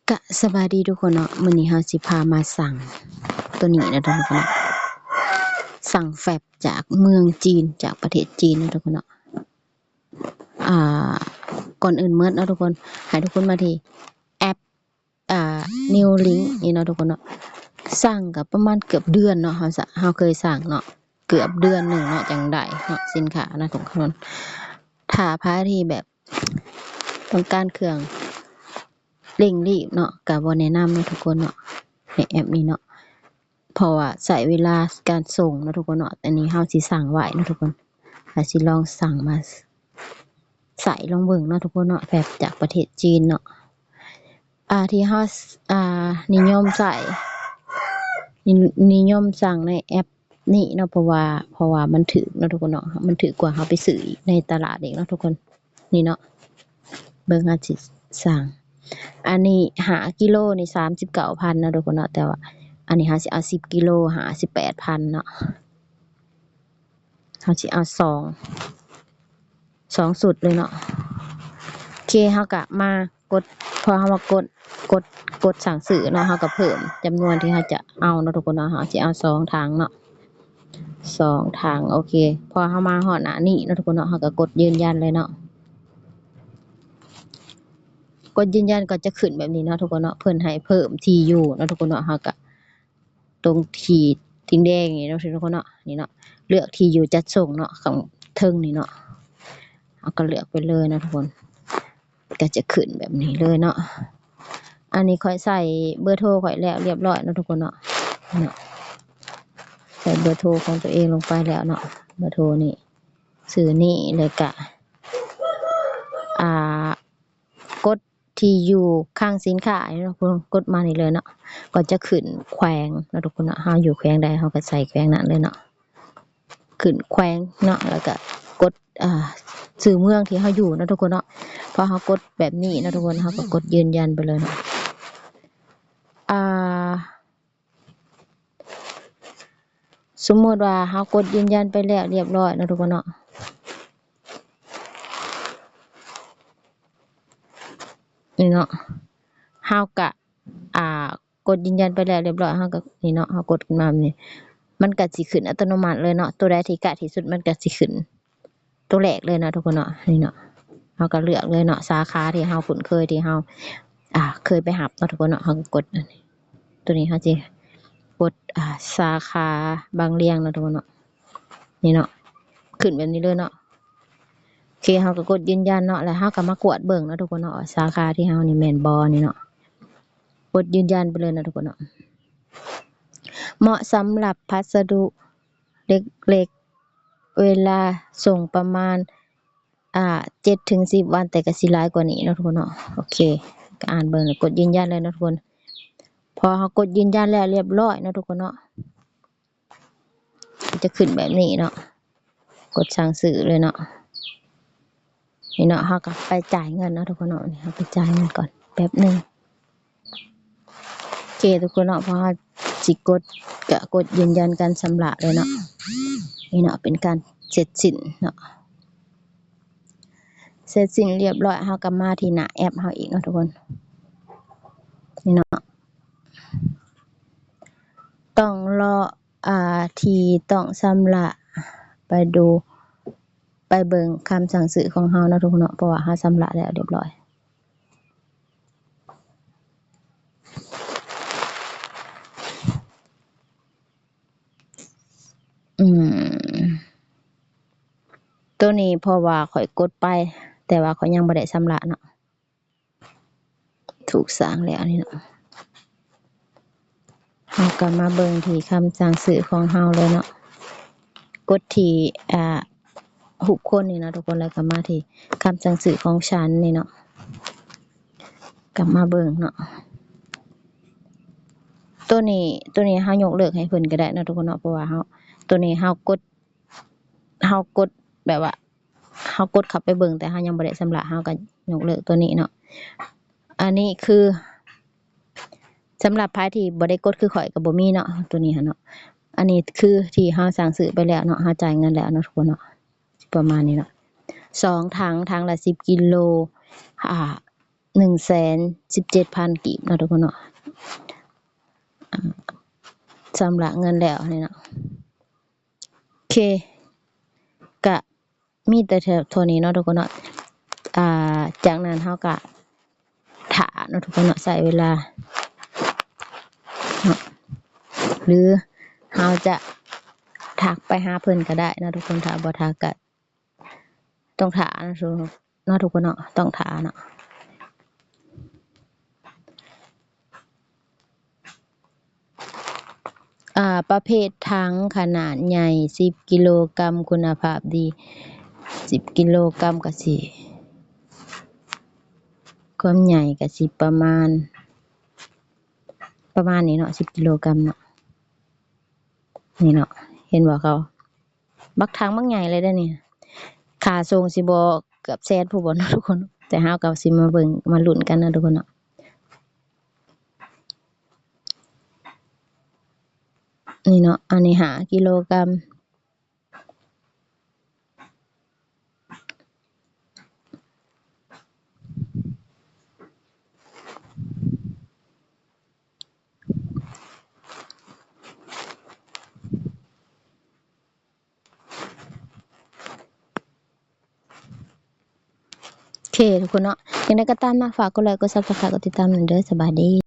ກະສະບາຍດີທຸກຄົນເນາະ, ມື້ນີ້ເຮົາຊິພາມາສັ່ງໂຕນີ້ເນາະທຸກຄົນເນາະ, ສັ່ງແຟັບຈາກເມືອງຈີນ ຈາກປະເທດຈີນເນາະທຸກຄົນເນາະ. ອ່າ ກ່ອນອື່ນໝົດເນາະທຸກຄົນ ໃຫ້ທຸກຄົນມາທີ່ແອັບ ອ່າ New Link ນີ້ເນາະທຸກຄົນເນາະ. ສັ່ງກະປະມານເກືອບເດືອນເນາະ, ເຮົາສະ ເຮົາເຄີຍສັ່ງເນາະ ເກືອບເດືອນໜຶ່ງເນາະ ຈັ່ງໄດ້ເນາະສິນຄ້າເນາະທຸກຄົນ. ຖ້າໃຜທີ່ແບບ ຕ້ອງການເຄື່ອງເລັ່ງລີບເນາະ ກະບໍ່ແນະນຳເນາະທຸກຄົນເນາະ ໃນແອັບນີ້ເນາະ, ເພາະວ່າໃຊ້ເວລາການສົ່ງເນາະທຸກຄົນເນາະ. ອັນນີ້ເຮົາຊິສັ່ງໄວ້ເນາະທຸກຄົນ, ເຮົາຊິລອງສັ່ງມາໃຊ້ລອງເບິ່ງເນາະທຸກຄົນເນາະ, ແອັບຈາກປະເທດຈີນເນາະ. ອ່າ ທີ່ເຮົາ ອ່າ ນິຍົມໃຊ້ ນິ ນິຍົມສັ່ງໃນແອັບ ນີ້ເນາະ ເພາະວ່າ ເພາະວ່າມັນຖືກເນາະທຸກຄົນເນາະ, ມັນຖືກກວ່າເຮົາໄປຊື້ອີກໃນຕະຫຼາດອີກເນາະທຸກຄົນ. ນີ້ເນາະ ເບິ່ງ ເຮົາຊິສັ່ງ ອັນນີ້ຫ້າກິໂລນີ້ສາມສິບເກົ້າພັນເນາະທຸກຄົນເນາະ, ແຕ່ວ່າອັນນີ້ເຮົາຊິເອົາສິບກິໂລ ຫ້າສິບແປດພັນເນາະ. ເຮົາຊິເອົາສອງ ສອງຊຸດເລີຍເນາະ. ໂອເຄ ເຮົາກະມາກົດ ພໍເຮົາມາກົດ ກົດ ກົດສັ່ງຊື້ເນາະ, ເຮົາກະເພີ່ມຈຳນວນທີ່ເຮົາຈະເອົາເນາະທຸກຄົນເນາະ. ເຮົາຊິເອົາສອງຖັງເນາະ ສອງຖັງ. ໂອເຄ ພໍເຮົາມາຮອດໜ້ານີ້ເນາະທຸກຄົນເນາະ, ເຮົາກະກົດຢືນຢັນເລີຍເນາະ. ກົດຢືນຢັນກໍຈະຂຶ້ນແບບນີ້ເນາະທຸກຄົນເນາະ, ເພິ່ນໃຫ້ເພີ່ມທີ່ຢູ່ເນາະທຸກຄົນເນາະ. ເຮົາກະ ຕົງທີ່ແດງໆນີ້ເນາະທຸກຄົນເນາະ, ນີ້ເນາະ ເລືອກທີ່ຢູ່ຈັດສົ່ງເນາະ ຂ້າງເທິງນີ້ເນາະ, ເຮົາກະເລືອກໄປເລີຍເນາະທຸກຄົນ, ກະຈະຂຶ້ນແບບນີ້ເລີຍເນາະ. ອັນນີ້ຂ້ອຍໃສ່ເບີໂທຂ້ອຍແລ້ວລຽບລ້ອຍເນາະທຸກຄົນເນາະ, ເນາະ ໃສ່ເບີໂທຂອງຕົວເອງລົງໄປແລ້ວເນາະ, ເບີໂທນີ້ ຊື່ນີ້ ແລ້ວກະ ອ່າ ກົດທີ່ຢູ່ຄັງສິນຄ້າເນາະ, ກົດມານີ້ເລີຍເນາະ, ກໍຈະຂຶ້ນແຂວງເນາະທຸກຄົນເນາະ. ເຮົາຢູ່ແຂວງໃດ ເຮົາກໍໃສ່ແຂວງນັ້ນເລີຍເນາະ, ຂຶ້ນແຂວງເນາະ, ແລ້ວກໍກົດ ອ່າ ຊື່ເມືອງທີ່ເຮົາຢູ່ເນາະທຸກຄົນເນາະ. ພໍເຮົາກົດແບບນີ້ເນາະທຸກຄົນ, ເຮົາກໍກົດຢືນຢັນໄປເລີຍເນາະ. ອ່າ ສົມມຸດວ່າເຮົາກົດຢືນຢັນໄປແລ້ວລຽບລ້ອຍເນາະທຸກຄົນເນາະ, ນີ້ເນາະ ເຮົາກະ ອ່າ ກົດຢືນຢັນໄປແລ້ວລຽບລ້ອຍ, ເຮົາກະ ນີ້ເນາະ ເຮົາກົດຂຶ້ນມາແບບນີ້ ມັນກະຊິຂຶ້ນອັດຕະໂນມັດເລີຍເນາະ, ໂຕໃດທີ່ໃກ້ທີ່ສຸດມັນກະຊິຂຶ້ນ ຕົວແລກເລີຍເນາະທຸກຄົນເນາະ. ນີ້ເນາະ ເຮົາກໍເລືອກເລີຍເນາະ ສາຂາທີ່ເຮົາຄຸ້ນເຄີຍ ທີ່ເຮົາ ອ່າ ເຄີຍໄປຮັບເນາະທຸກຄົນເນາະ. ເຮົາກໍກົດ ຕົວນີ້ ເຮົາຊິກົດ ອ່າ ສາຂາບາງລຽງເນາະທຸກຄົນເນາະ. ນີ້ເນາະ ຂຶ້ນແບບນີ້ເລີຍເນາະ. ໂອເຄ ເຮົາກໍກົດຢືນຢັນເນາະ, ແລ້ວເຮົາກໍມາກວດເບິ່ງເນາະທຸກຄົນເນາະ ວ່າສາຂາທີ່ເຮົານີ້ແມ່ນບໍ່ ນີ້ເນາະ. ກົດຢືນຢັນໄປເລີຍເນາະທຸກຄົນເນາະ. ເໝາະສຳລັບພັດສະດຸເລັກໆ ເວລາສົ່ງປະມານ ອ່າ ເຈັດເຖິງສິບວັນ, ແຕ່ກໍຊິຫຼາຍກວ່ານີ້ເນາະທຸກຄົນເນາະ. ໂອເຄ ກໍອ່ານເບິ່ງ ແລ້ວກົດຢືນຢັນເລີຍເນາະທຸກຄົນ. ພໍເຮົາກົດຢືນຢັນແລ້ວລຽບລ້ອຍເນາະທຸກຄົນເນາະ, ຈະຂຶ້ນແບບນີ້ເນາະ, ກົດສັ່ງຊື້ເລີຍເນາະ. ນີ້ເນາະ ເຮົາກໍໄປຈ່າຍເງິນເນາະທຸກຄົນເນາະ, ນີ້ເຮົາໄປຈ່າຍເງິນກ່ອນແປັບໜຶ່ງ. ໂອເຄທຸກຄົນເນາະ, ພໍເຮົາຊິກົດ ກະກົດຢືນຢັນການຊຳລະເລີຍເນາະ. ນີ້ເນາະ ເປັນການເສັດສິ້ນເນາະ, ເສັດສິ້ນລຽບລ້ອຍ. ເຮົາກໍມາທີ່ໜ້າແອັບເຮົາອີກເນາະທຸກຄົນ. ນີ້ເນາະ ຕ້ອງລໍ ອ່າ ທີ່ຕ້ອງຊຳລະ ໄປດູ ໄປເບິ່ງຄຳສັ່ງຊື້ຂອງເຮົາເນາະທຸກຄົນເນາະ, ເພາະວ່າເຮົາຊຳລະແລ້ວລຽບລ້ອຍ. ອືມ ໂຕນີ້ເພາະວ່າຂ້ອຍກົດໄປ ແຕ່ວ່າຂ້ອຍຍັງບໍ່ໄດ້ຊຳລະເນາະ. ຖືກສ້າງແລ້ວນີ້ເນາະ. ເຮົາກໍມາເບິ່ງທີ່ຄຳສັ່ງຊື້ຂອງເຮົາເລີຍເນາະ. ກົດທີ່ ອ່າ ຮູບຄົນນີ້ເນາະທຸກຄົນ, ແລ້ວກໍມາທີ່ຄຳສັ່ງຊື້ຂອງສັນນີ້ເນາະ. ກັບມາເບິ່ງເນາະ. ໂຕນີ້ ໂຕນີ້ເຮົາຍົກເລີກໃຫ້ເພິ່ນກໍໄດ້ເນາະທຸກຄົນເນາະ, ເພາະວ່າເຮົາ ໂຕນີ້ເຮົາກົດ ເຮົາກົດແບບວ່າ ເຮົາກົດເຂົ້າໄປເບິ່ງ ແຕ່ເຮົາຍັງບໍ່ໄດ້ຊຳລະ ເຮົາກໍຍົກເລີກໂຕນີ້ເນາະ. ອັນນີ້ຄືສຳລັບໃຜທີ່ບໍ່ໄດ້ກົດຄືຂ້ອຍກໍບໍ່ມີເນາະ ໂຕນີ້ຫັ້ນເນາະ. ອັນນີ້ຄືທີ່ເຮົາສັ່ງຊື້ໄປແລ້ວເນາະ, ເຮົາຈ່າຍເງິນແລ້ວເນາະທຸກຄົນເນາະ, ປະມານນີ້ເນາະ. ສອງຖັງ ຖັງລະສິບກິໂລ ອ່າ ໜຶ່ງແສນສິບເຈັດພັນກີບເນາະທຸກຄົນເນາະ ອາ ຊຳລະເງິນແລ້ວນີ້ເນາະ. ໂອເຄ ກະມີແຕ່ເທົ່ານີ້ເນາະທຸກຄົນເນາະ ອາ ຈາກນັ້ນເຮົາກະຖ້າເນາະທຸກຄົນເນາະ ໃຊ້ເວລາເນາະ ຫຼືເຮົາຈະທັກໄປຫາເພິ່ນກະໄດ້ເນາະທຸກຄົນ ຖ້າບໍ່ທັກກະ ຕ້ອງຖ້າເນາະ ເນາະທຸກຄົນເນາະ ຕ້ອງຖ້າເນາະ. ອາ ປະເພດຖັງຂະໜາດໃຫຍ່ ສິບກິໂລກຣາມ ຄຸນນະພາບດີ ສິບກິໂລກຣາມກະຊິ ຄວາມໃຫຍ່ກະຊິປະມານ ປະມານນີ້ເນາະ ສິບກິໂລກຣາມເນາະ ນີ້ເນາະ ເຫັນບໍ່ເຂົາ ບັກຖັງບັກໃຫຍ່ເລີຍເດ້ນີ້ ຄ່າສົ່ງຊິບໍ່ເກືອບແສນພຸ້ນບໍ່ເນາະທຸກຄົນ ແຕ່ເຮົາກໍຊິມາເບິ່ງມາລຸ້ນກັນເນາະທຸກຄົນເນາະ. ນີ້ເນາະ ອັນນີ້ຫ້າກິໂລກຣາມ. ໂອເຄທຸກຄົນເນາະ ຈັ່ງໃດກໍຕາມເນາະ ຝາກກົດໄລກົດ Subscribe ກົດຕິດຕາມນຳເດີ ສະບາຍດີ.